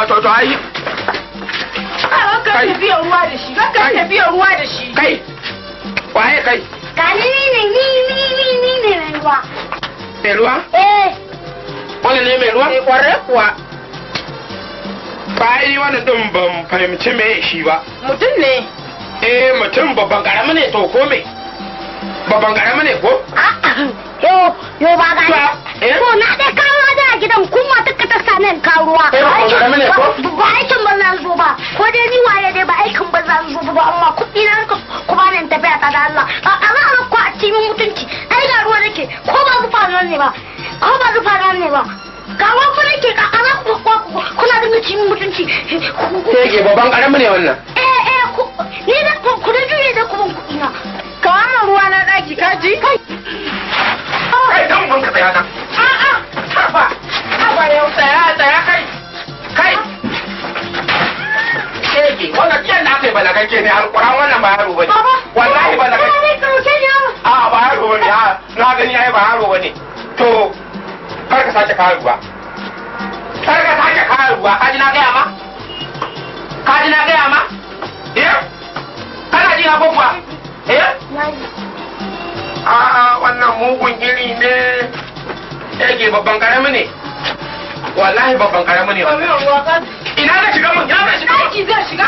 To ai. Ka tafiya ruwa da shi. Ka tafiya ruwa da shi. Kai. Waye kai? Gani ni ne ni ne mai ruwa. Mai ruwa? Eh. Wannan ne mai ruwa? Eh kware kuwa. Bai wannan din ban fahimci me shi ba. Mutum ne. Eh mutum babban karami ne to ko me? Babban karami ne ko? Yo yo ba ga. Ko na dai kawo da gidan kuma duka ta same in kawo ruwa. Babban karami ne ko? Ba aikin ba zan zo ba. Ko dai ni waye dai ba aikin ba zan zo ba amma kuɗi na ka ku ba ni tafiya ta da Allah. A za a ku a ci min mutunci. Ai ga ruwa nake ko ba zufa nan ne ba. Ko ba zufa nan ne ba. Ga ruwa nake ka ana ku kuna dinga ci min mutunci. Ke babban karami ne wannan. Eh eh ku ni da ku da juye da ku ban kuɗi na. Kawo ruwa na daki kaji? Kai. Kai dan banka tsaya nan. A'a, haba. Haba yau tsaya tsaya kai. Kai. Shege, wannan kiyan da aka yi balagagge ne alƙur'an wannan ba yaro bane. Wallahi balagagge. A ba yaro bane, a na gani ai ba yaro bane. To kar ka sake kawo ruwa. Kar ka sake kawo ruwa, ka ji na gaya ma? Ka ji na gaya ma? Eh? Kana ji na ko kuwa? Eh? A'a wannan mugun iri ne. Yake babban karami ne. Wallahi babban karami ne. Ina da shiga mun, ina da shiga mun. Aiki zai shiga.